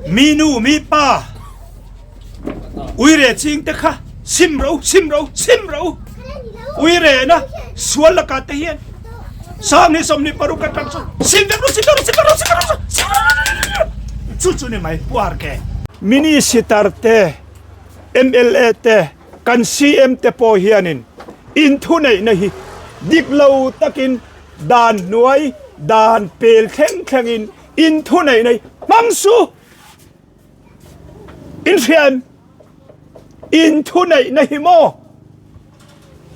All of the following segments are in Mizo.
Mi nu mi pa uire ching te kha sim rawh u, sim rawh u, sim rawh u. Uire na sual lakah te hian 26 atang chuan sim vek rawh, sim vek rawh, sim vek rawh, sim vek rawh, sim vek rawh. Chu chu ni mai puar ke. Minister te, mla te, kan CM te pawh hianin inthuneihna hi dik lo takin dan hnuai, dan pel thleng thlengin inthuneihna hi hmang su! Inhria em? Inthuneihna hi maw?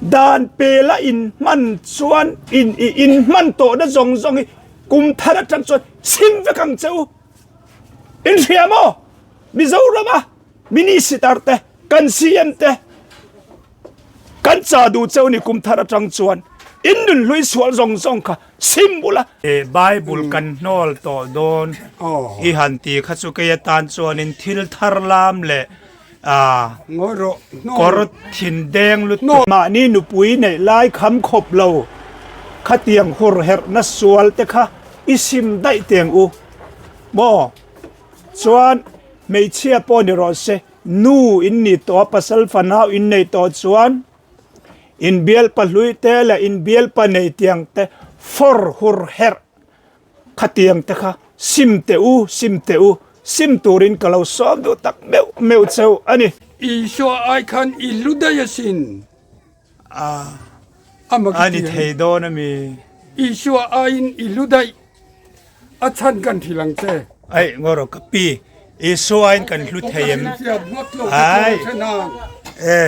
Dan pela inhman chuan in i inhman tawhna zawng zawng hi kum thar atang chuan chhim vek ang che u. Inhria maw? Mizorama Minister te, kan CM te, kan cha duh cheu ni kum thar atang chuan in nun hlui sual zawng zawng kha sim bula. Bible kan hnawl tawh dawn i han ti kha chu kei atan chuanin thil thar lam leh kawr thin deng lutuk mahni nupui neih lai kham khawp lo khatiang hur herhna sual te kha i sim daih teng u maw chuan hmeichhia pawh ni rawh se. Nu in nih tawh a, pasal fanau in nei tawh chuan in bialpa hlui te leh in bialpa nei tiang te fawr hur herh khatiang te kha sim teh u, sim teh u, sim turin ka lo sawm duh tak meuh meuh cheu a ni. Isua ai khan i hlu daih asin. A a ni thei dawn a mi. Isua aiin i hlu daih a chhan kan hrilh ang che. Aih ngaw rawh ka pi, Isua aiin kan hlu thei em? Ai e.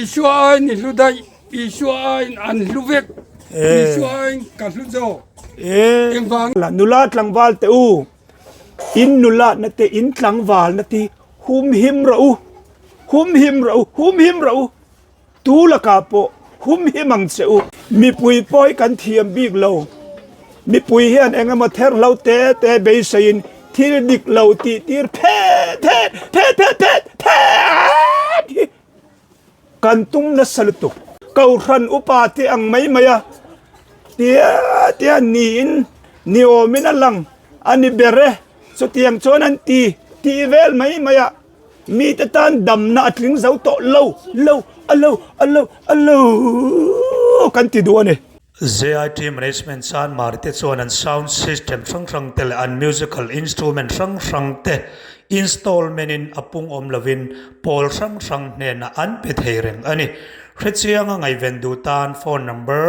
Isua aiin i hlu daih, Isua aiin an hlu vek, Isua aiin ka hlu zawk. E. Engvang. Nula tlangval te u, in nulatna te in tlangvalna te humhim rawh u, humhim rawh u, humhim rawh u. Tu lakah pawh humhim ang che u. Mipui pawh hi kan thiam bik lo. Mipui hian eng emaw ther hlo te te beiseiin thil dik lo tih tir phet phet phet phet phet phet hi kan tum nasa lutuk. Kohhran upa te ang mai mai a tia tia niin ni awmin a lang a ni ber e. Chutiang chuan an ti tih vel mai mai a. Mite tan damna a tling zo tawh lo, lo, a lo, a lo, a lo kan ti duh a ni. JIT Management Chanmari te chuan an sound system hrang hrang te leh an musical instrument hrang hrang te installment in a pung awm lovin pawl hrang hrang hnenah an pe thei reng a ni. Hrechianga ngaihven duh tan phone number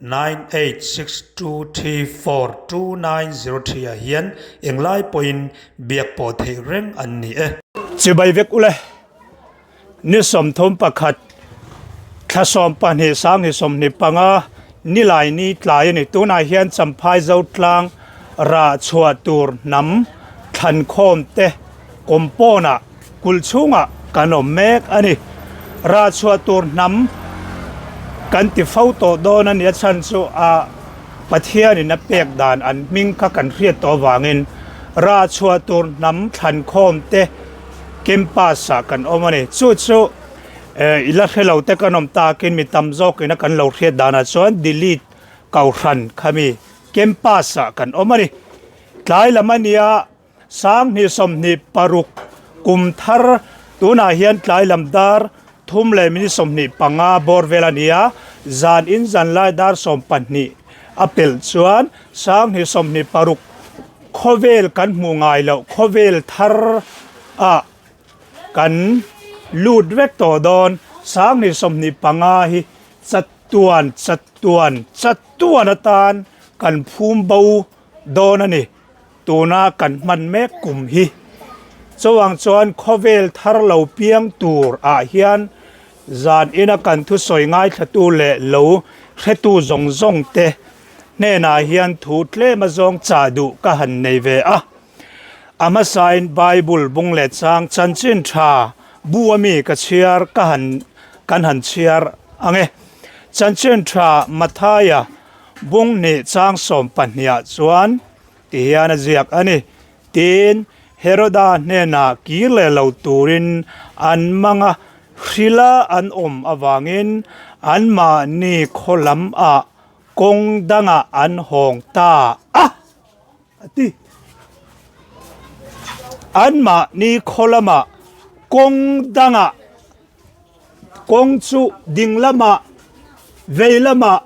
9862342903 ah hian englai pawhin biak pawh theih reng an ni e. Chibai vek ule, ni 31, thla 12 sang 25, nilai ni tlai a ni. Tunah hian Champhai Zotlang rah chhuah tur hnam thlankhawm te compound ah Kulh chhungah kan awm mek a ni. Rah chhuah tur hnam kan ti fo tawh dawn a ni. A chhan chu a Pathianin a pek dan an hming kha kan hriat tawh avangin rah chhuah tur hnam thlankhawm te campus-ah kan awm a ni. Chu chu i la hre lo te kan awm takin mi tam zawkin a kan lo hriat danah chuan delete kohhran khami campus-ah kan awm a ni. Tlai lam a nia. 2026 kum thar tunah hian tlai lam dar thum leh minute 25 bawr vel a ni a, zan in zan lai dar 12 a pelh chuan 2026 khawvel kan hmuh ngai loh khawvel thar ah kan lut vek tawh dawn 2025 hi chatuan chatuan chatuan atan kan phum bo dawn a ni. Tuna kan hman mek kum hi chawang chuan khawvel thar lo piang tur ah hian zan ina kan thusawi ngaithlatu leh lo hretu zawng zawng te hnenah hian thu tlem azawng chah duh ka han nei ve a. A hmasain Bible bung leh chang chanchin tha bu ami ka chhiar ka han kan han chhiar ang e. Chanchin tha Mathaia bung hnih chang 12 ah chuan Ti hian a ziak a ni. Tin, Heroda hnenah kir leh lo turin an mang a, hrila an awm avangin anmahni khaw lamah kawng dangah an hawng ta a, a ti. Anmahni khaw lamah kawng dangah kawng chu ding lamah vei lamah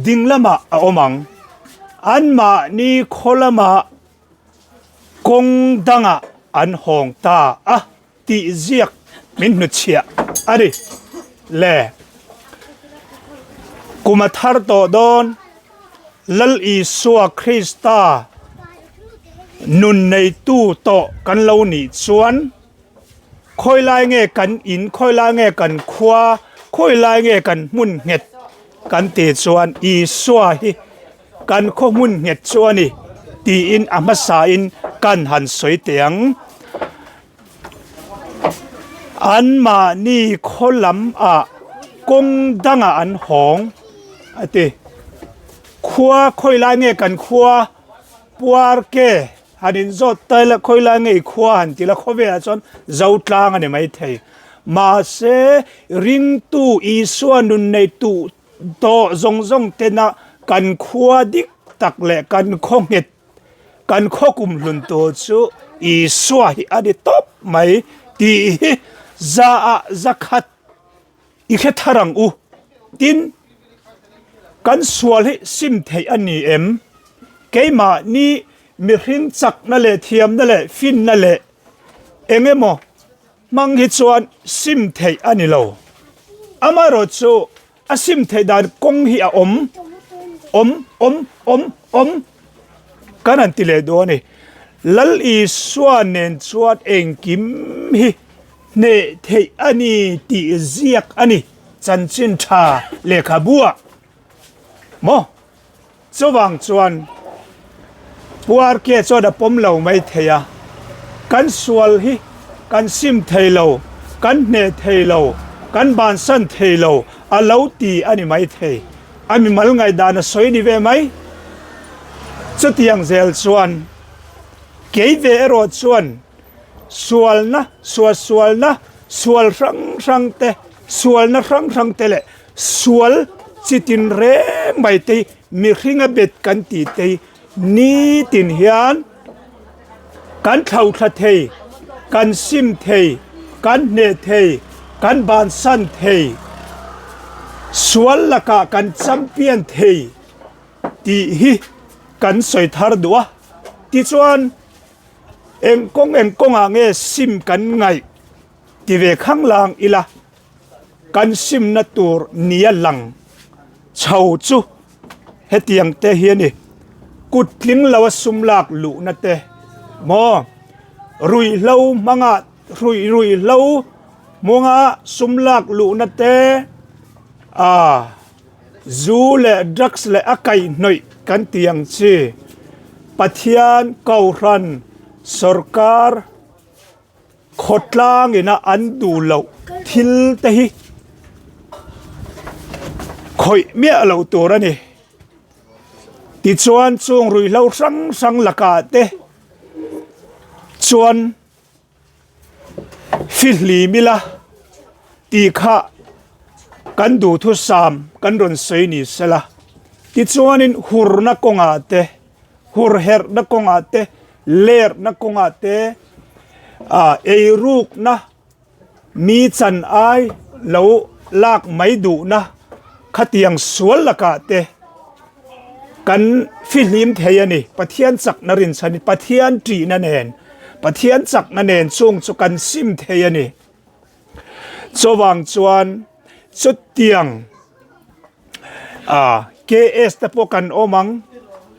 ding lamah a awm ang. Anmahni khaw lamah kawng dangah an hawng ta a tih ziak min hnutchhiah a ni le. Kum a thar tawh dawn Lal Isua Krista nun neitu tawh kan lo nih chuan khawi lai nge kan in, khawi lai nge kan khua, khawi lai nge kan hmun nghet kan tih chuan Isua hi kan khaw hmun nghet chu a ni tiin a hmasain kan han sawi teh ang. Anmahni khaw lam ah kawng dangah an hawng a ti. Khua khawi lai nge kan khua puar ke han inzawt ta ila khawi lai nge i khua han ti ila khawvelah chuan Zotlang a ni maithei. Mahse ringtu Isua nun neitu Tawh zawng zawng tena kan khua dik tak leh kan khaw nghet, kan khaw kum hlun tur chu Isua hi a ni tawp mai tih hi za ah za khat i hre thar ang u. Tin, kan sual hi sim theih a ni em? Keimahni mihring chakna leh thiamna leh finna leh eng emaw Hmang hi chuan sim theih a ni lo. Amaherawh chu a sim theih dan kawng hi a awm, awm, awm, awm, awm kan han ti leh duh a ni. Lal Isua nen chuan engkim hi hneh theih a ni tih ziak a ni chanchin tha lehkhabuah maw? Chuvang chuan Puarke chuan a pawm lo mai thei a, kan sual hi kan sim thei lo, kan hneh thei lo, kan bansan thei lo a lo ti a ni mai thei. A mimal ngaihdan a sawi ni ve mai. Chutiang zel chuan kei ve erawh chuan sualna, suahsualna, sual hrang hrang te, sualna hrang hrang te leh Sual chi tin reng mai te hi mihringa bet kan tih te hi nitin hian kan thlauthla thei, kan sim thei, kan hneh thei, kan bansan thei, sual lakah kan champion thei tih hi kan sawi thar duh a. Tichuan eng kawng eng kawngah nge sim kan ngaih ti ve khanglang ila. Kan simna tur nia lang chho chu hetiang te hi a ni, kut tling lo a sum lak luhna te maw, ruihhlo hmanga ruih ruihhlo hmunga sum lak luhna te ah zu leh drugs leh a kaihhnawih kan tih ang chi Pathian Kohhran sawrkar. Khawtlang ina an duh loh thil te hi khawih miah loh tur a ni. Tichuan chung ruihhlo hrang hrang lakah te chuan fihlim ila tih kha kan duhthusam kan rawn sawi ni sela. Tichuanin hurna kawngah te. Hur herhna kawngah te, lerhna kawngah te, ah eirukna mi chan ai lo lak mai duhna khatiang sual lakah te kan fihlim thei a ni. Pathian chakna rinchhanin, Pathian ṭihna nen, Pathian chakna nen chung chu kan sim thei a ni. Chuvang chuan chutiang. Ah KS te pawh kan awm ang,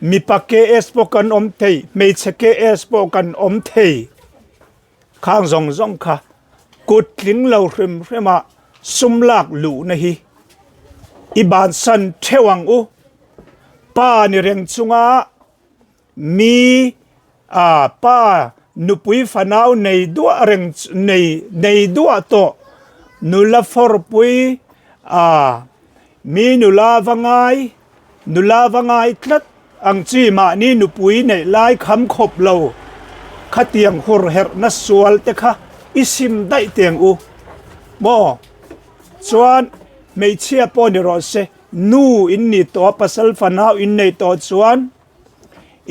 mipa KS pawh kan awm thei, hmeichhe KS pawh kan awm thei. Khang zawng zawng kha kut tling lo hrim hrim ah sum lak luhna hi i bansan theuh ang u. Pa ni reng chunga Mi a pa nupui fanau nei duah reng nei nei duah tawh nula fawrpui a mi nula va ngai nula va ngai tlat ang chi mahni nupui neih lai kham khawp lo khatiang hur herhna sual te kha i sim daih teng u maw chuan hmeichhia pawh ni rawh se nu in ni tawh a pasal fanau in nei tawh chuan.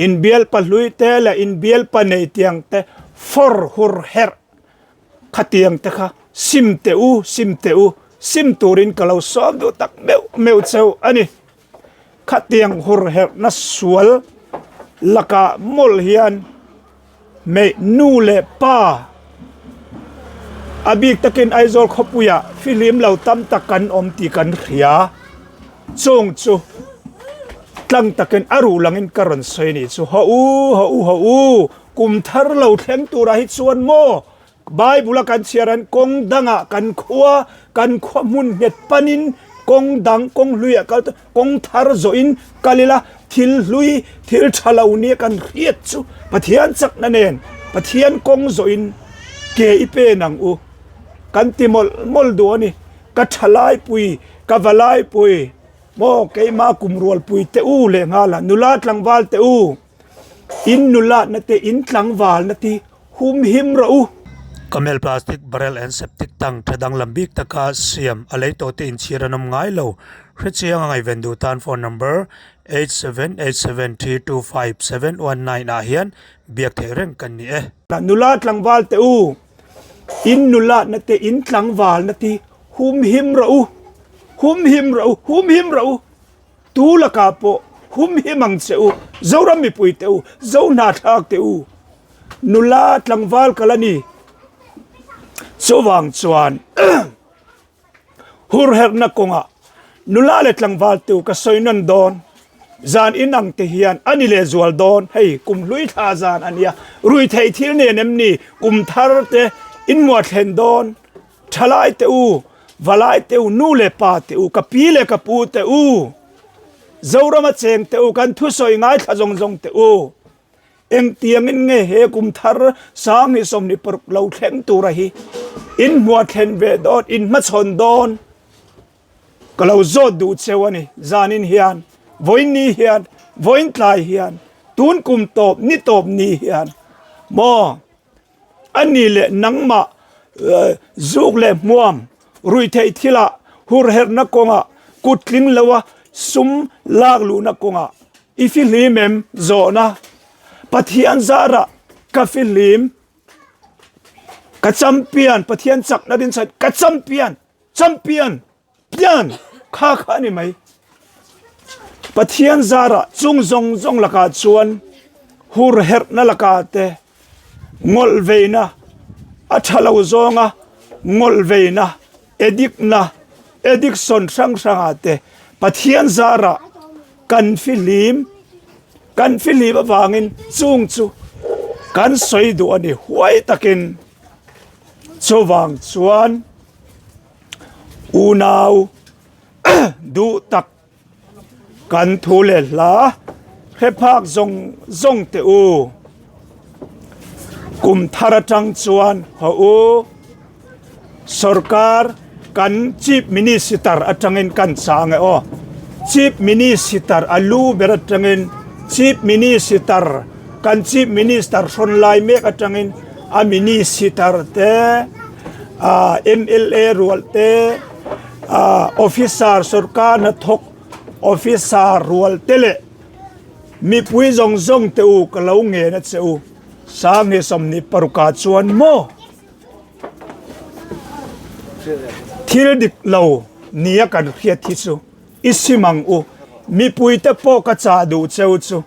Inbialpa hlui te leh inbialpa nei tiang te. For hur herh khatiang te kha sim teh u, sim teh u, sim turin ka lo sawm duh tak meuh meuh cheu a ni. Khatiang hur herhna sual lakah mawlh hian hmeih nu leh pa a bik takin Aizawl khawpuiah fihlim lo tam tak kan awm tih kan hria. Chung chu tlang takin a ruh langin ka rawn sawi a nih chu. Haw u, haw u, haw u, kum thar lo thleng turah hi chuan maw Bible a kan chhiar hian kawng dangah kan khua, kan khua hmun nghet panin kawng dang, kawng hluiah kal ta, kawng thar zawhin kal ila thil hlui, thil tha lo nia kan hriat chu Pathian chakna nen Pathian kawng zawhin ke i pen ang u. Kan ti mawlh mawlh duh a ni. Ka tha laipui, ka va laipui, maw keimah kum rualpui te u leh nghal a, nula tlangval te u, in nulatna te, in tlangvalna te humhim rawh u. Camel plastic barrel and septic tank tha danglam bik taka siam a lei tawh te inchhir an awm ngai lo. Hrechiang a ngaihven duh tan phone number 8787325719 ah hian biak theih reng kan ni e. Nula tlangval te u, in nulatna te, in tlangvalna te humhim rawh u, humhim rawh u, humhim rawh u. Tu lakah pawh humhim ang che u, Zoram mipui te u, Zo hnathlak te u, nula tlangval ka la ni. Chuvang chuan hurherhna kawngah nula leh tlangval te u ka sawi nawn dawn, zan inang te hian a ni lehzual dawn, hei kum hlui thla zan a nia, ruihtheih thil nen em ni, kum thar te inmuah thlen dawn. Thalai te u, valai te u, nu leh pa te u, ka pi leh ka pu te u, Zorama cheng te u, kan thusawi ngaithla zawng zawng te u, engtiangin nge he kum thar sang hi 26 lo thleng tura hi in hmuah thlen ve dawn, in hmachhawn dawn ka lo zawt duh cheu a ni. Zanin hian, vawiin ni hian, vawiin tlai hian, tun kum tawp, ni tawp ni hian maw? A ni leh nangmah zuk leh hmuam ruihtheih thilah hurherhna kawngah kut tling loa sum lak luhna kawngah i fihlim em zawhna Pathian zarah ka fihlim ka champion Pathian chakna din chhan ka champion champion Pian kha kha a ni mai. Pathian zarah chung zawng zawng lakah chuan hur herhna lakah te ngawlh veina a tha lo zawnga ngawlh veina addict na addiction hrang hrangah te Pathian zarah kan fihlim kan fihlim avangin chung chu kan sawi duh a ni huai takin chuvang chuan. Unau duh tak kan thu leh hla hre phak zawng zawng teh u. Kum thar atang chuan haw u. Sorkar kan Chief Minister atangin kan chang e aw. Chief Minister a lu ber atangin Chief Minister kan Chief Minister hrawn lai mek atangin a Minister te ah mla rual te ah officer sorkar hnathawk officer rual te leh mipui zawng zawng te u ka lo ngen a che u sanghnih 26 ah chuan maw thil dik lo nia kan hriat hi chu i sim ang u mipui te pawh ka chah duh cheu chu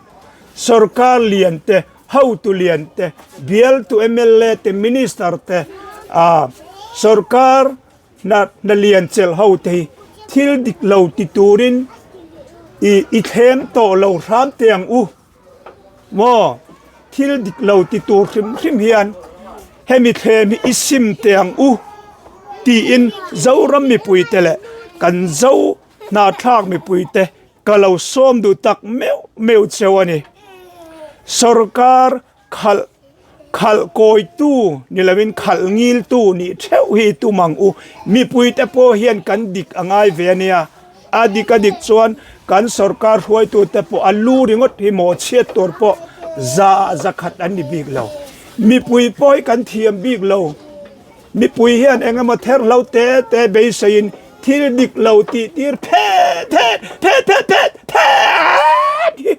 sorkar lian te Hotu lian te, bialtu mla te, minister te, ah sorkar hna hna lian chelh ho te hi thil dik lo ti turin i i thlem tawh lo hram teh ang u maw? Thil dik lo ti tur hrim hrim hian hemi thlem hi i sim teh ang u tiin Zoram mipui te leh kan Zo hnahthlak mipui te Ka lo sawm duh tak meuh meuh cheu a ni. Sorkar khalh khalh kawitu ni loin khalh ngiltu nih theuh hi i tum ang u. Mipuite pawh hian kan dik a ngai ve a nia. A dik a dik chuan kan sorkar hruaitute pawh a lu ringawt hi maw chhiat tur pawh za ah zakhat an ni bik lo. Mipui pawh hi kan thiam bik lo. Mipui hian eng emaw therhlo te te beiseiin thil dik lo tih tir phet phet phet phet phet phet hi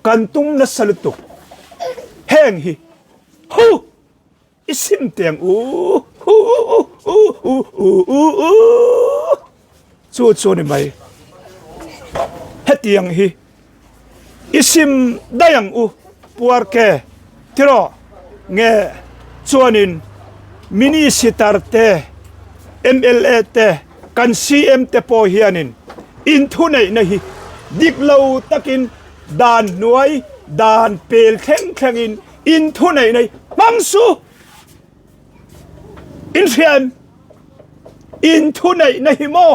kan tum nasa lutuk. Heng hi. Hu! I sim teng u hu u u u u u u Chu chu ni mai. Hetiang hi i sim daih ang u puar ke tiraw nge chuanin Minister te mla te kan CM te pawh hianin in thuneihna hi dik lo takin dan hnuai dan pel thleng thlengin In thu nei nei hmang su in hriam in thu nei na hi maw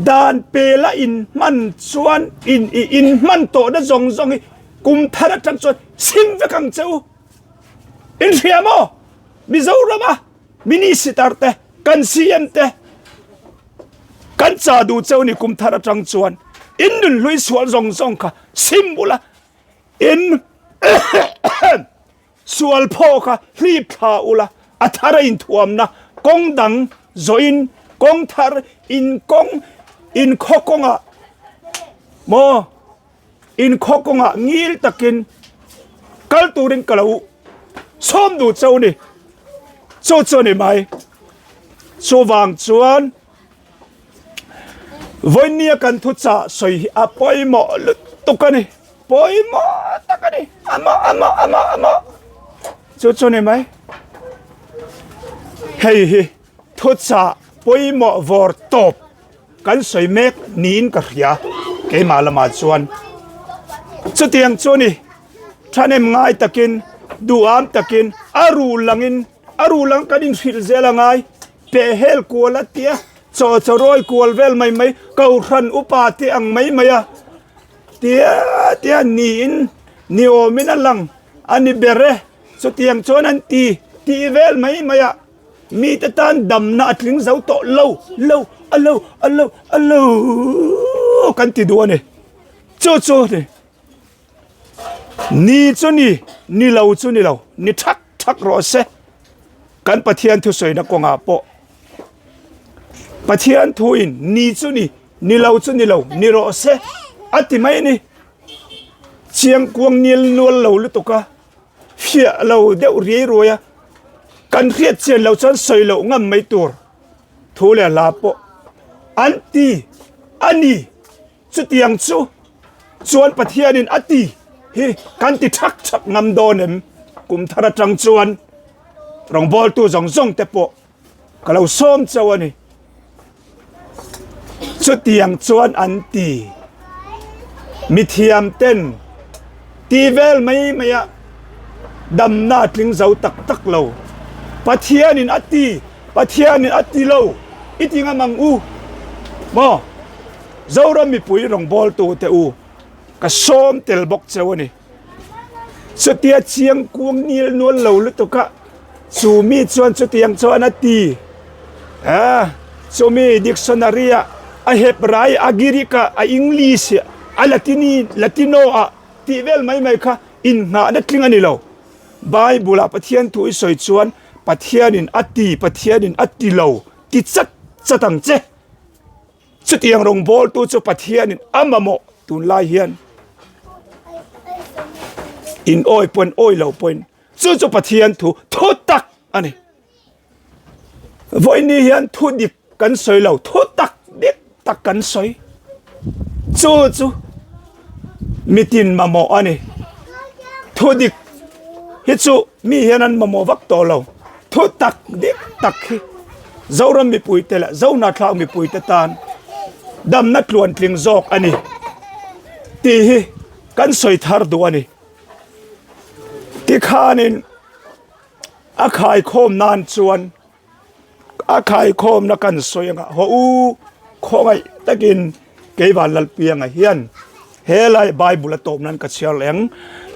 dan pela in hman chuan in i in hman tawh na zawng zawng hi kum thar atang chuan sim vek ang che u in hria maw Mizoram a minister te kan CM te kan cha duh cheu ni kum thar atang chuan in nun hlui sual zawng zawng kha sim bula In sual phaw kha hlip thla ula, a thar a inthuamna kawng dang zawhin kawng thar in kawng in khaw kawngah maw in khaw kawngah ngil takin kal turin ka lo sawm duh chauh ni chu chu a ni mai chuvang chuan Vawinia kan thuchah sawi hi a pawimawh lutuk a ni. Pawimawh tak a ni. Amah, amah, amah, amah. Chu chu ni mai. Hei hi thuchah pawimawh vawr tawp kan sawi mek niin ka hria keimah lamah chuan. Chutiang chu ni thahnem ngai takin duham takin a ru langin a ru lang kan inhrilh zel a ngai. Pehhel kual a tia, chaw chawrawi kual vel mai mai, kohhran upa te ang mai mai a tia tia niin ni awmin a lang a ni ber e. Chutiang chuan an ti tih vel mai mai a, mite tan damna a tling zo tawh lo lo a lo a lo a lo kan ti duh a ni. Chu chu ni ni chu ni ni lo chu ni lo ni thak thak rawh se. Kan Pathian thusawina kawngah pawh Pathian thuin ni chu ni, ni lo chu ni lo, ni rawh se a ti mai a ni. Chiang kuang nil nual lo lutuk a, fiah lo deuh riai ruai a, kan hriat chian lo chuan sawi loh ngam mai tur thu leh hla pawh an ti a ni. Chutiang chu chuan Pathianin a ti hi kan ti thak thak ngam dawn em? Kum thar atang chuan rawngbawltu zawng zawng te pawh ka lo sawm chauh a ni. Chutiang chuan an ti. Mithiam ten ti vel mai mai a damna a tling zo tak tak lo. Pathianin a ti, Pathianin a ti lo i ti ngam ang u maw? Zoram mipui rawngbawltu te u ka sawm tel bawk cheu a ni. Chutia chiang kuang nil nual lo lutuk a, chu mi chuan chutiang chuan a ti. A, chumi dictionary a a Hebrai, a Girik a, a English a, a Latini, Latino a tih vel mai mai kha inngahna tling a ni lo. Bible ah Pathian thu i sawi chuan Pathianin a ti, Pathianin a ti lo ti chat chat ang che. Chutiang rawngbawltu chu Pathianin a mamawh tunlai hian in awi pawhin awi lo pawhin chu chu Pathian thu thu tak a ni. Vawiini hian thu dik kan sawi lo, thu tak dik tak kan sawi. Chu chu mitin mamawh a ni. Thu dik hi chu mi hian an mamawh vak tawh lo. Thu tak dik tak hi Zoram mipuite leh Zohnahthlak mipuite tan damna tluantling zawk a ni tih hi kan sawi thar duh a ni. Tikhanin a khaikhawm nan chuan a khaikhawmna kan sawi anga haw u khawngaih takin keivan Lalpianga hian helai Bible a tawp nan ka chhiar leh ang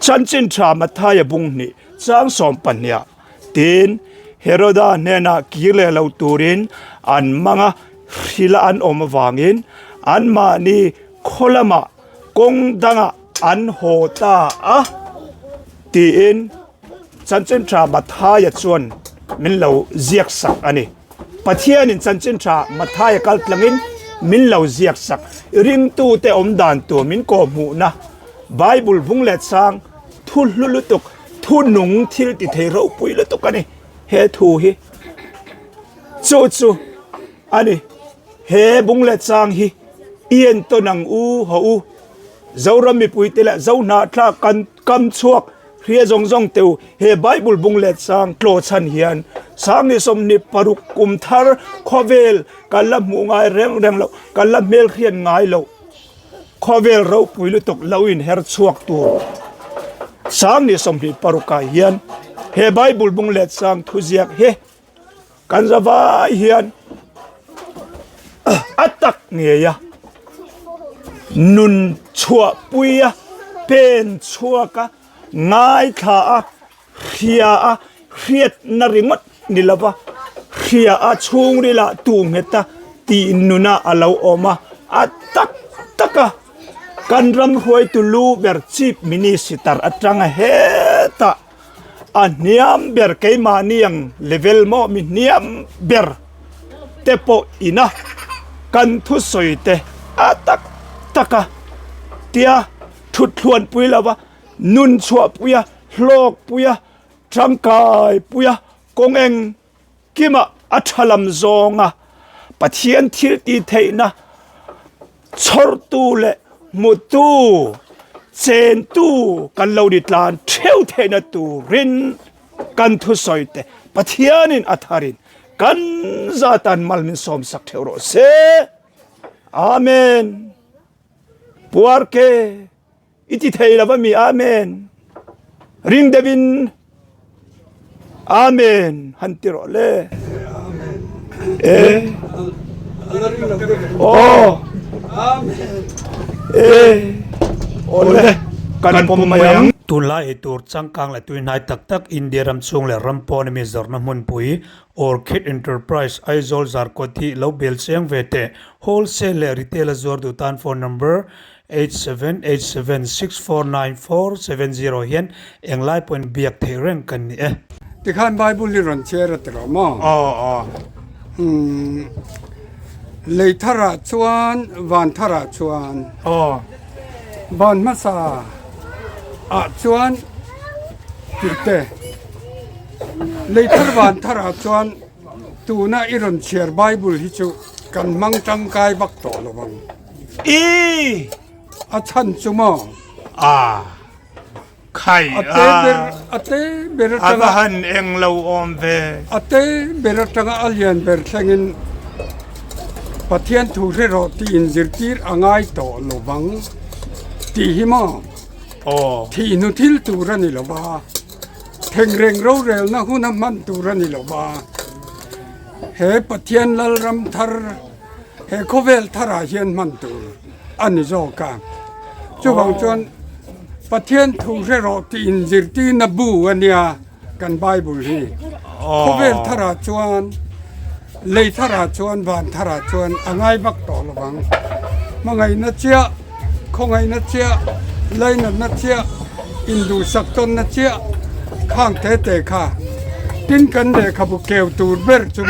chanchin tha Mathaia bung hnih chang 12 tin Heroda hnenah kir leh lo turin an mang a hrila an awm avangin anmahni khaw lamah kawng dangah an haw ta a tiin Chanchin tha Mathaia chuan min lo ziak sak a ni. Pathianin chanchin tha Mathaia kal tlangin min lo ziak sak. Ringtute awm dan tur min kawhhmuhna Bible bung leh chang thu hlu lutuk. Thu nung thil ti thei ropui lutuk a ni he thu hi. Chu chu a ni. He bung leh chang hi i entawn ang u haw u. Zoram mipuite leh Zohnahthlak kan kam chhuak hria zawng zawng te u he Bible bung leh chang tlaw chhan hian Sangni 26 kum thar khawvel kan la hmuh ngai reng reng loh, kan la hmelhriat ngai loh. Khawvel ropui lutuk lo inher chhuak tur Sangni 26 ah hian he Bible bung leh chang thuziak hi kan zavai hian a tak ngei a, nun chhuahpui a, pen chhuak a, ngaithla a, hria a, hriatna ringawt ni lova hria a chhungrilah tu nghet a tih nuna a lo awm a, a tak tak a kan ram hruaitu lu ber Chief Minister atanga hetah a hniam ber keimahni ang level maw mi hniam ber te pawh ina kan thusawi te a tak tak a tia thuthluanpui lova nun chhuahpui a hlawkpui a tangkaipui a kawng eng kima a tha lam zawnga Pathian thil tih theihna chhawrtu leh hmutu chentu kan lo ni tlan theuh theihna turin kan thusawi te Pathianin a tharin kan zatan mal min sawmsak theuh rawh se. Amen. Puarke. I ti thei lo a mi Amen. Ring deuh in Amen han ti rawh le. E. Aw. E. Awle kan pawm mai ang. Tunlai ei tur changkang leh tuihnai tak tak India ram chhung leh ram pawn ami zawrhna hmunpui Orchid Enterprise Aizawl Zarkawt hi lo bel chiang ve teh. Wholesale leh retail a zuar duh tan phone number 8787649470 hian englai pawhin biak theih reng kan ni e. Tikhan Bible hi rawn chhiar a ti rawh maw? Aw aw. Umm lei tharah chuan van tharah chuan. Aw. Van hmasa ah chuan tih te lei thar van tharah chuan tuna i rawn chhiar Bible hi chu kan hmang tangkai vak tawh lo ang. I! A chhan chu maw? A! Khai a! A te ber, a te ber atanga. A va han eng lo awm ve. A te ber atanga a lian ber thlengin Pathian thu hre rawh tih inzirtir a ngai tawh lo vang tih hi maw? Aw. Thih hnu thil tur a ni lo va, thengreng rorelna huna hman tur a ni lo va, he Pathian Lalram thar, He khawvel tharah hian hman tur a ni zawk a, chuvang chuan Pathian thu hre rawh tih inzirtirna bu a nia kan Bible hi. Khawvel tharah chuan, lei tharah chuan, van tharah chuan a ngai vak tawh lo vang. Hmangaihna chiah, khawngaihna chiah, lainatna chiah, induhsak tawnna chiah khang te te kha tin kan lehkhabu keu tur ber chu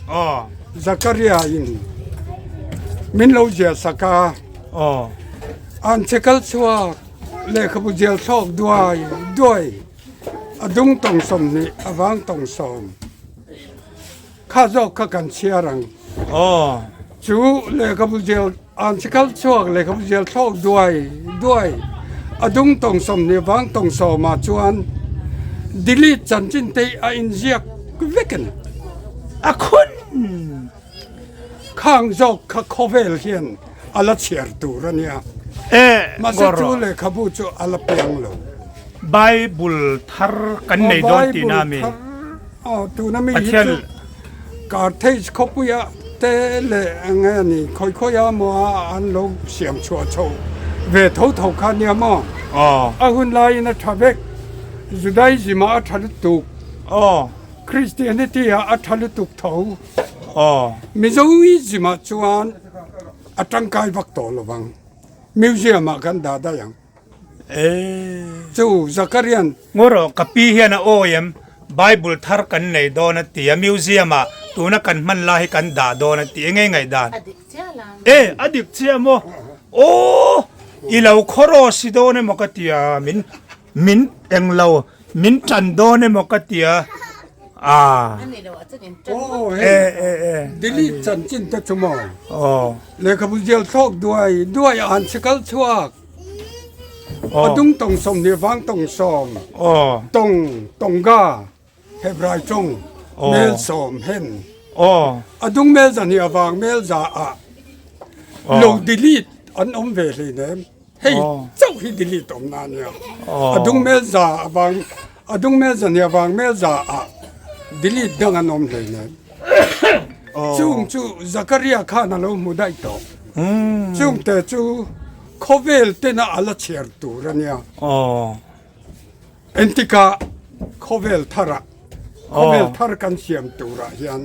Aw. Zakaria in min lo ziah sak a. Aw. An che kal chhuak lehkhabu zial thlawk duai duai a dung tawng 20 a vang tawng 10 kha zawk kha kan chhiar ang. Aw. Chu lehkhabu zial an che kal chhuak lehkhabu zial thlawk duai duai a dung tawng 20 vang tawng 10 ah chuan delete chanchin te a inziak vek a ni. A khun! Khang zawk kha khawvel hian a la chhiar tur a nia. E, Mahse chu lehkhabu chu a la piang lo. Bible thar kan nei dawn tihna a mi? Aw, tuna mi hi chu Carthage khawpuia te leh eng nge ni khawi khawi a maw a an lo siam chhuah chho ve tho tho kha nia maw? A hun laiin a tha vek. Judaism ah a tha lutuk. Christianity ah a tha lutuk tho. Mizoism ah chuan a tangkai vak tawh lo vang. Museum ah kan dah daih ang. Chu Zakarian. Ngaw rawh, ka pi hian a awi em? Bible thar kan nei dawn a ti a, museum ah tuna kan hman lai hi kan dah dawn a ti. Enge ngaihdan? A dik chiah la. E, a dik chiah maw? Aw, i lo khawraw si dawn emaw ka ti a, min min englo. Min tan dawn emaw ka tia a. Aw E hei e e. Delete chanchin te chu maw? Aw. Lehkhabu zial thlawk duai duai a han chhekal chhuak. A dung tawng 20 vang tawng sawm. Aw. Tawng tawngga Hebrai tawng mel sawm hen. Aw. A dung mel 2 avang mel za ah lo delete an awm ve hleinem. Hei chauh hi delete awm na ania. A dung mel za avang a dung mel 2 avang mel za ah delete dang an awm hleinem. Chung chu Zakaria khan a lo hmu daih tawh. Chung te chu khawvel tena a la chhiar tur ania. Entika khawvel tharah khawvel thar kan siam turah hian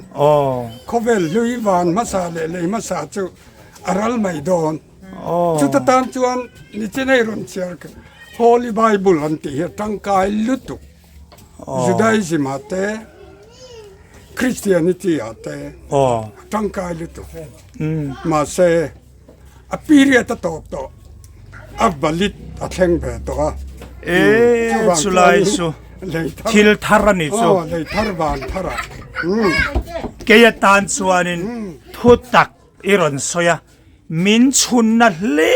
khawvel hlui van hmasa leh lei hmasa chu a ral mai dawn. Chuta tan chuan nichinei rawn chhiar Holy Bible an tih hi a tangkai lutuk. Judaism ah te Christianity ah te a tangkai lutuk. Mahse a period a tawp tawh a valid a thleng ve tawh a. E chulai chu thil thar a ni chu. Lei thar van thar ah. Kei atan chuanin thu tak i rawn sawi a. Min chhunna hle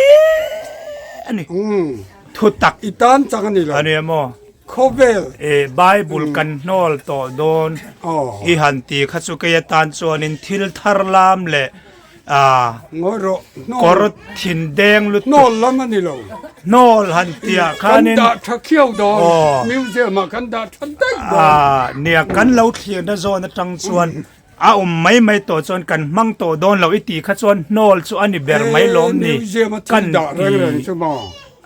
a ni. Thu tak. I tan chang a ni lo. A ni maw? Khawvel. E Bible kan hnawl tawh dawn. I han ti kha chu kei atan chuanin thil thar lam leh Ngawi rawh. Kawr thin deng lutuk. Hnawl lam a ni lo. Hnawl han tiah khanin. Kan dah tha khiau dawn. Museum ah kan dah tha daih dawn. Nia kan lo thlirna zawn atang chuan A awm mai mai tawh chuan kan hmang tawh dawn lo i tih kha chuan hnawl chu a ni ber mai lawm ni kan ti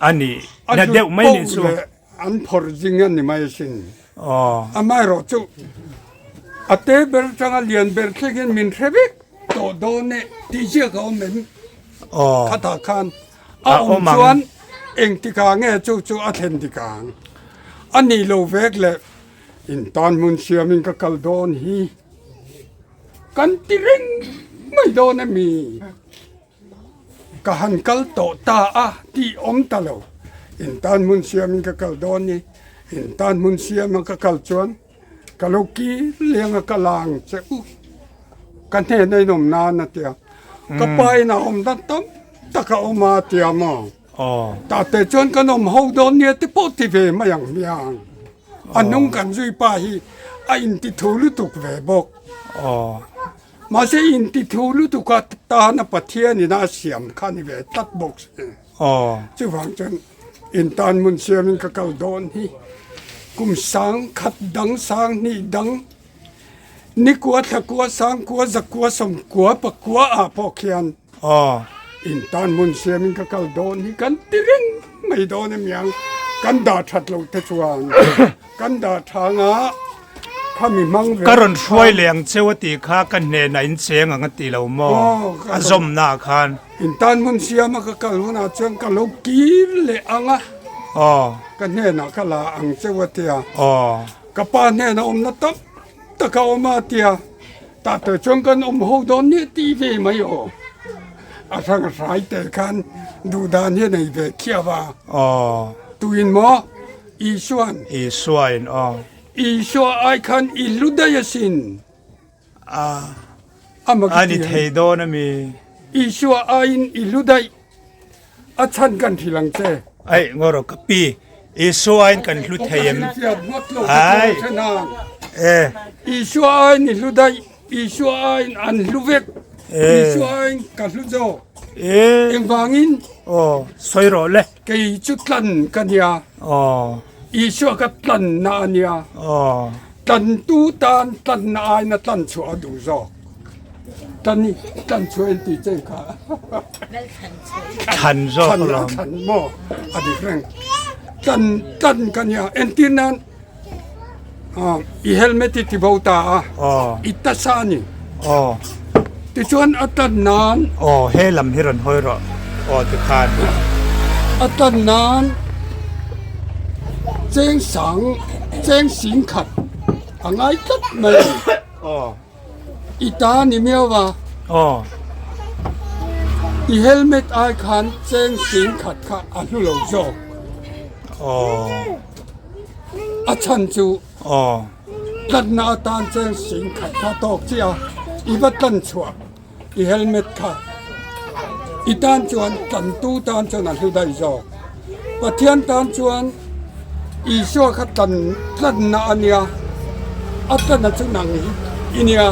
a ni na deuh mai ni chu. An phawrh zing a ni mai asin. Amaherawh chu a te ber atanga lian ber thlengin min hre vek tawh dawn e tih ziak a awm em? Khatah khan a awm chuan engtikah nge chu chu a thlen dik ang? A nih lo vek leh In tan hmun siamin ka kal dawn hi kan ti reng mai dawn a mi? Ka han kal tawh ta a tih awm ta lo. In tan hmun siamin ka kal dawn hi, in tan hmun siama ka kal chuan ka lo kir leng a ka la ang che u. Ka hnena in awm nan a tia. Ka pa in a awm dan tam tak a awm a tia maw? Tate chuan kan awm ho dawn nia te pawh ti ve mai ang hmiang. A hnung kan zui pa hi a inti thu lutuk ve bawk. Mahse inti thu lutuk a tana Pathian in a siam kha ni ve tlat bawk si. Chuvang chuan in tan hmun siamin ka kal dawn hi kum sang khat dang sang hnih dang nikua thlakua sangkua zakua sawmkua pakua ah pawh khian Aw. In tan hmun siamin ka kal dawn hi kan ti reng mai dawn emiang kan dah that lo te chuan kan dah tha anga khami hmang ve Ka rawn hruai leh ang cheu a tih kha ka hnenah in cheng ang a ti lo maw a zawmna ah khan. In tan hmun siama ka kal hunah chuan ka lo kir leh ang a. Aw. Ka hnenah ka la ang cheu a tia. Aw. Ka pa hnenah awmna tam tak a awm a tia. Tah te chuan kan awm ho dawn nia ti ve mai aw. A hrang hrai te khan duh dan hi a nei ve khiau a. Aw. Tuin maw? Isua'n. Isuain aw. Isua ai khan i hlu daih asin. A. A mak A ni thei dawn a mi. Isua aiin i hlu daih. A chhan kan hrilh ang che. Aih ngaw rawh ka pi. Isua aiin kan hlu thei em? Ai. E. Isua aiin i hlu daih. Isua aiin an hlu vek. E. Isua aiin ka hlu zawk. E. Engvangin? Aw, sawi rawh le. Kei chu tlan ka nia. Aw. Isua ka tlanna a nia. Aw. Tlantu tan tlanna aiin a tlan chhuah a duh zawk. Tlan tlan chhuah in tih che kha. Thlan zawk alawm. Thlan maw a dik reng. Tlan tlan ka nia entir nan i helmet i ti bo ta a. I tasa a ni. Tichuan a tlan nan. Aw he lam hi rawn hawi rawh aw tikhan. A tlan nan cheng sang cheng sing khat a ngai tlat mai a ni. I ta ni miau a. Aw. I helmet ai khan cheng sing khat kha a hlu lo zawk. Aw. A chhan chu tlanna atan cheng sing khat kha tawk chiah a, i va tlan chhuah i helmet kha i tan chuan tlantu tan chuan a hlu daih zawk. Pathian tan chuan Isua kha tlan tlanna a nia, a tlanna chu nang hi i nia,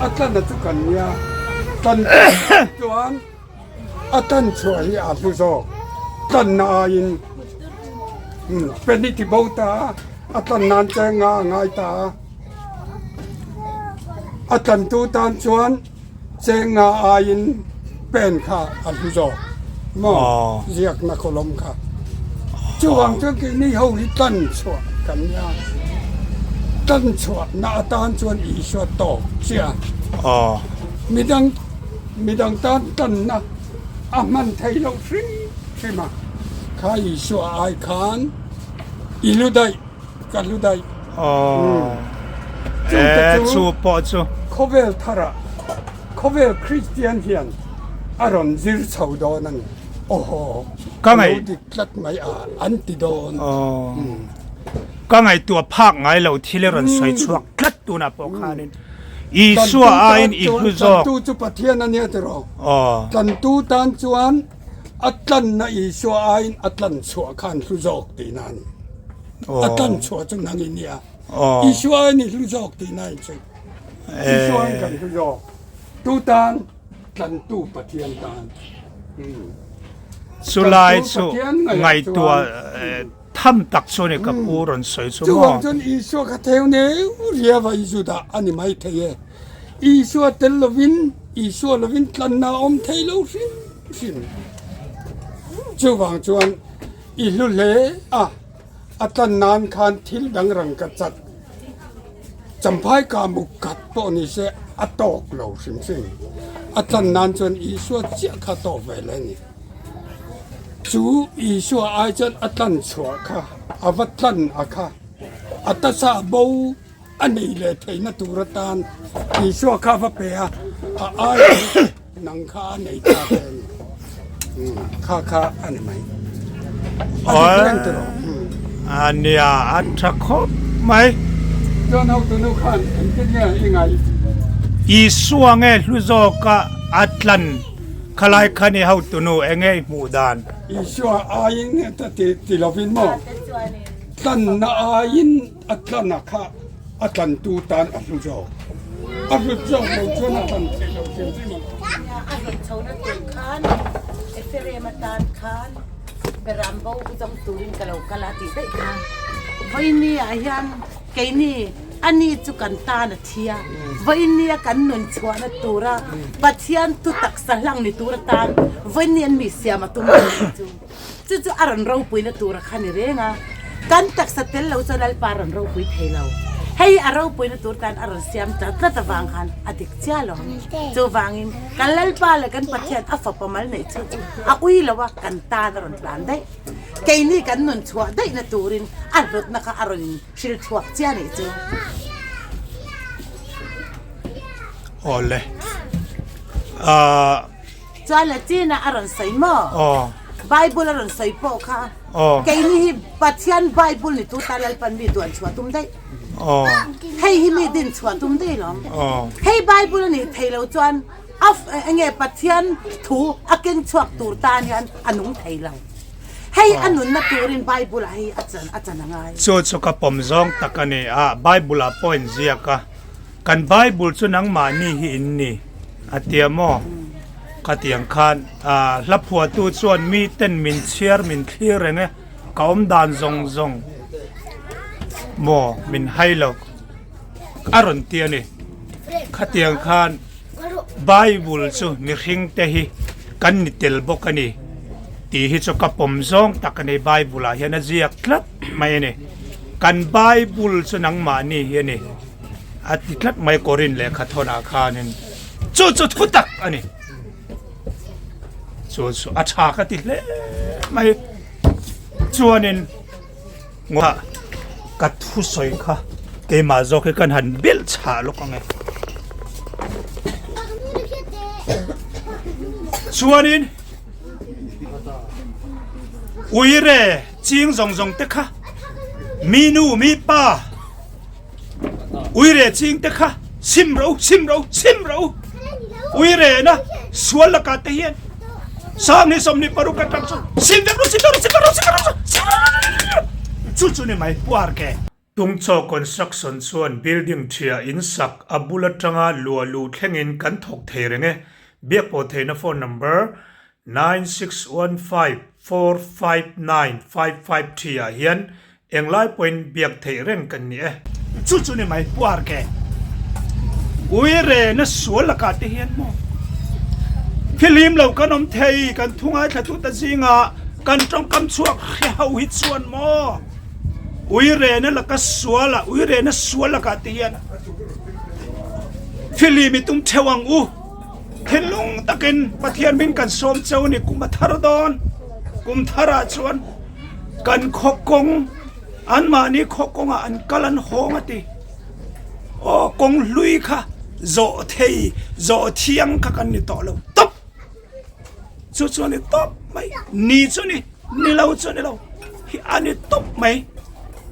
a tlanna chu kan nia, tlantu chuan. A tan chhuah hi a hlu zawk. Tlanna aiin pen i ti bo ta a, a tlan nan che nga a ngai ta a. A tlantu tan chuan che nga aiin pen kha a hlu zawk maw ziakna kawlawm kha. Chuvang chuan keini ho hi tlan chhuah kan nia. Tlan chhuahna atan chuan Isua tawk chiah a. Midang. Midang tan tanna a hman thei loh hrim hrim a, kha Isua ai khan i hlu daih, ka hlu daih. Chungte chu khawvel tharah khawvel Kristian hian a rawn zir chho dawn a ni. Awhaw, ka lo dik tlat mai a, an ti dawn. Ka ngaihtuah phak ngai lo thil i rawn sawi chhuak tlat tunah pawh khanin. Isua aiin i hlu zawk. Tlantu chu Pathian a nia tiraw? Tlantu tan chuan a tlanna Isua aiin a tlan chhuah khan hlu zawk tihna a ni. A tlan chhuah chu nang i nia. Isua aiin i hlu zawk tihna in chu. Isua aiin kan hlu zawk. Tu tan? Tlantu Pathian tan. Chulai chu ngaihtuah Tham tak chu ni ka pu rawn sawi chu maw? Chuvang chuan Isua kha theu neu riau a i zu dah a ni mai thei e. Isua tel lovin, Isua lovin tlanna a awm thei lo hrim hrim. Chuvang chuan i hlu hle a, a tlan nan khan thil dang rang ka chat. Champhai ka muk khat pawh ni se a tawk lo hrim hrim. A tlan nan chuan Isua chiah kha tawk ve le a ni. Chu Isua ai chuan a tlan chhuah kha, a va tlan a kha, a tasa bo a nei leh theihna tur atan Isua kha a va pe a, a ai chu nang kha a nei ta ve a ni. Kha kha a ni mai. A dik reng tiraw? A nia, a tha khawp mai. Chuan hotunu khan engtin nge i ngaih? Isua nge hlu zawka a tlan Khalai kha ni hotunu enge i hmuh dan? Isua aiin ta ti ti lovin maw? Tlanna aiin a tlan a kha a tlantu tan a hlu zawk. A hlut zawk lo chuan a tlan theih loh hrim hrim ang. Nia, a hlut chhona tur khan Ephraim atan khan Beram bo zawng turin ka lo kal a tih daih kha. Vawiini ah hian keini Ani chu kan tan a thi a, vawinia kan nun chhuahna tura Pathian thu taksa hlang ni tur atan vawinia an mi siam a tum a ni chu. Chu chu a rawn ropuina tura kha ni reng a, kan taksa tel lo chuan Lalpa a rawn ropui thei lo. Hei a ropuina tur tan a rawn siam ta tlat avang khan a dik chiah lo. Chuvangin kan Lalpa leh kan Pathian a fapa mal neih chu chu a ui lo a, kan tan a rawn tlan daih. Keini kan nun chhuah daihna turin a hlutna kha a rawn Thil chhuak chiah nih chu. Awle. Ahh. Chuan le China a rawn sawi maw? Aw. Bible a rawn sawi pawh kha. Aw. Keini hi Pathian Bible ni tu ta Lalpan mi duan chhuah tum daih. Aw. Hei hi mi din chhuah tum daih lawm. Aw. Hei Bible a nih thei lo chuan a enge Pathian thu a keng chhuak tur tan hian a nung thei lo. Hei a nunna turin Bible ah hei a chan a chan a ngai. Chu chu ka pawm zawng tak a ni a, Bible ah pawh in ziak a, kan Bible chu nangmahni hi in ni a tia maw? Khatiang khan hla phuahtu chuan miten min chhiar min thlir reng e, ka awm dan zawng zawng maw min hai lo a rawn ti a ni. Khatiang khan Bible chu mihring te hi kan ni tel bawk a ni tih hi chu ka pawm zawng tak a ni. Bible ah hian a ziak tlat mai a ni. Kan Bible chu nangmahni hi a ni a ti tlat mai Korin lehkha thawnah khanin chu chu thu tak a ni. Chu chu a tha ka ti hle mai. Chuanin. Ngawh ka thusawi kha keimah zawk hi kan han belh chhah lawk ang e. Chuanin uire ching zawng zawng te kha. Mi nu, mi pa, uire ching te kha sim ro, sim ro, sim ro. Uire na sual laka te hian 26 atang chu sim vek ro, sim vek ro, sim vek ro, sim vek ro, sim vek ro. Chu chu ni mai puar ke. Tungchaw Construction chuan building ṭhia in sak a bul aṭanga luah luh thlengin kan thawk thei reng e. Biakpawh theihna phone number 9615459553 ah hian englai pawhin biak theih reng kan ni e. Chu chu ni mai puar ke uire na sual lakah te hian maw thilhim lo kan awm thei kan thu ngaithla tu ta zingah kan tawngkam chhuak hre ho hi chuan maw uire na laka sual ah uire na sual lakah te hian thilhim i tum theuh ang u. Thinlung takin Pathian min kan sawm cheu ni kum a thar dawn. Kum tharah chuan kan khaw kawng anmahni khaw kawngah an kal an hawng a ti. Aw kawng hlui kha zawh thei zawh thiang kha kan ni tawh lo tawp. Chu chu a ni tawp mai. Ni chu ni, ni lo chu ni lo. Hi a ni tawp mai.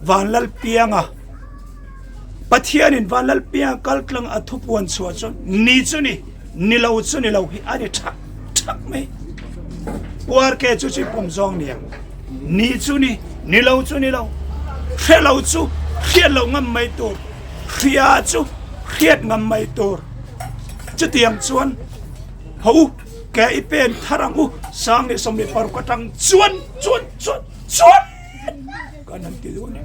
Vanlalpianga. Pathianin Vanlalpianga kal tlang a thupuan chhuah chuan ni chu ni, ni lo chu ni lo hi a ni thak thak mai. Puar ke chu chu pawm zawng ni ang. Ni chu ni, ni lo chu ni lo. Hre lo chu hriat lo ngam mai tur, hria chu hriat ngam mai tur. Chutiang chuan ho u, ke i pen thar ang u, 2026 atang chuan chuan chuan chuan kan han ti duh a ni.